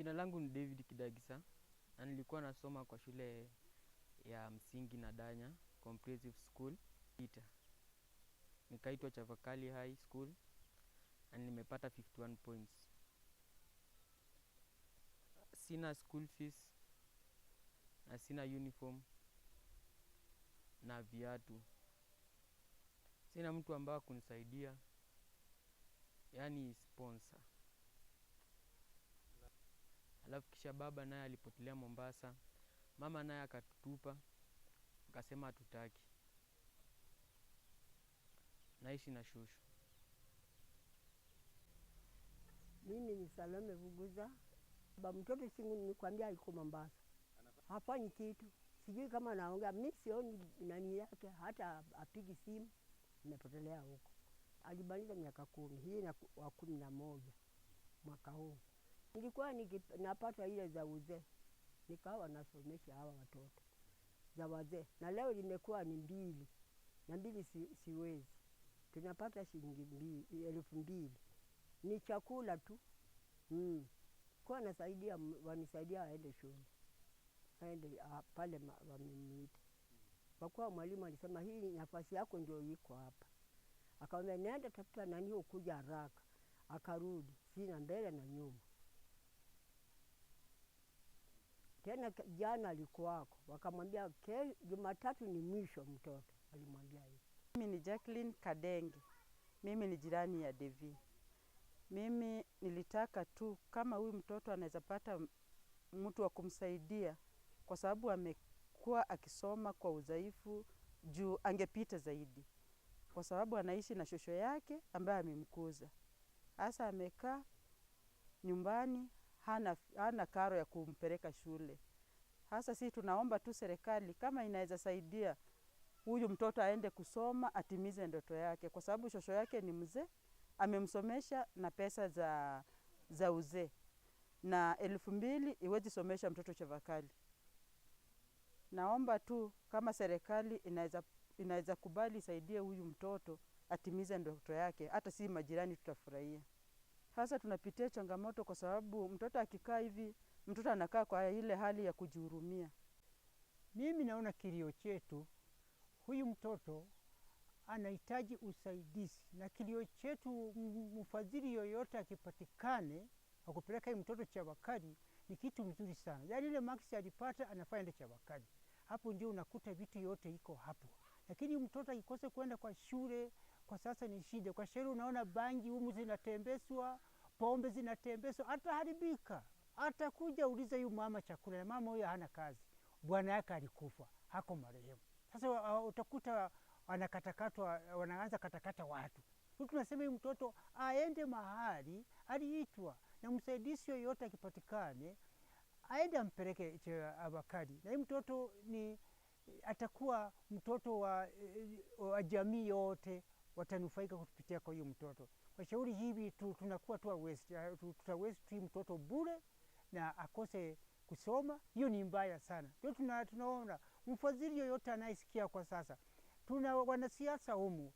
Jina langu ni David Kidagisa na nilikuwa nasoma kwa shule ya msingi Nadanya Comprehensive School Ita. Nikaitwa Chavakali High School na nimepata 51 points. Sina school fees na sina uniform na viatu. Sina mtu ambaye kunisaidia, yaani sponsor. Alafu kisha baba naye alipotelea Mombasa, mama naye akatutupa, akasema hatutaki. Naishi na shosho. Mimi ni Salome Vuguza. Ba mtoto singu nikwambia yuko Mombasa. Hafanyi kitu. Sijui kama anaongea, mimi sioni nani yake, hata apigi simu, nimepotelea huko. Alimaliza miaka 10, hii na wa 11 mwaka huu. Nilikuwa napata ile za uzee, nikawa nasomesha hawa watoto za wazee. Na leo limekuwa ni 2, na 2 siwezi. Tunapata shilingi 2,000. Ni chakula tu. Kwa nasaidia, wanisaidia waende shule. Waende pale wameniita. Kwa kuwa mwalimu alisema hii nafasi yako ndio iko hapa. Akamwambia nenda tafuta nani ukuja haraka. Akarudi, sina mbele na nyuma. Tena jana alikuwako, wakamwambia Jumatatu ni mwisho mtoto, alimwambia hivi. Mimi ni Jacqueline Kadenge. Mimi ni jirani ya Devi. Mimi nilitaka tu kama huyu mtoto anaweza pata mtu wa kumsaidia, kwa sababu amekuwa akisoma kwa udhaifu, juu angepita zaidi. Kwa sababu anaishi na shosho yake ambaye amemkuza. Hasa amekaa nyumbani, hana karo ya kumpeleka shule. Hasa sisi tunaomba tu serikali kama inaweza saidia huyu mtoto aende kusoma, atimize ndoto yake, kwa sababu shosho yake ni mzee, amemsomesha na pesa za uzee. Na 2,000 iwezi somesha mtoto Chavakali. Naomba tu kama serikali inaweza kubali isaidie huyu mtoto atimize ndoto yake, hata si majirani tutafurahia. Hasa tunapitia changamoto kwa sababu mtoto akikaa hivi, mtoto anakaa kwa ile hali ya kujihurumia. Mimi naona kilio chetu, huyu mtoto anahitaji usaidizi, na kilio chetu mfadhili yoyote akipatikane akupeleka huyu mtoto Chavakali ni kitu mzuri sana. Yaani ile marks alipata anafaa aende Chavakali. Hapo ndio unakuta vitu yote iko hapo. Lakini mtoto akikosa kwenda kwa shule kwa sasa ni shida. Kwa shule unaona bangi humu zinatembezwa, pombe zinatembezwa, ataharibika. Atakuja uliza huyu mama chakula, na mama huyu hana kazi. Bwana yake alikufa, hako marehemu. Sasa utakuta wanakatakatwa, wanaanza katakata watu. Sisi tunasema huyu mtoto aende mahali aliitwa, na msaidizi yoyote akipatikane aende ampeleke Chavakali. Na huyu mtoto ni atakuwa mtoto wa jamii yote, watanufaika kupitia kwa huyu mtoto. Kwa shauri hivi tu, tunakuwa tu waste, tuta waste mtoto bure na akose kusoma. Hiyo ni mbaya sana. Ndio tunaona mfadhili yoyote anayesikia kwa sasa. Tuna wanasiasa humu,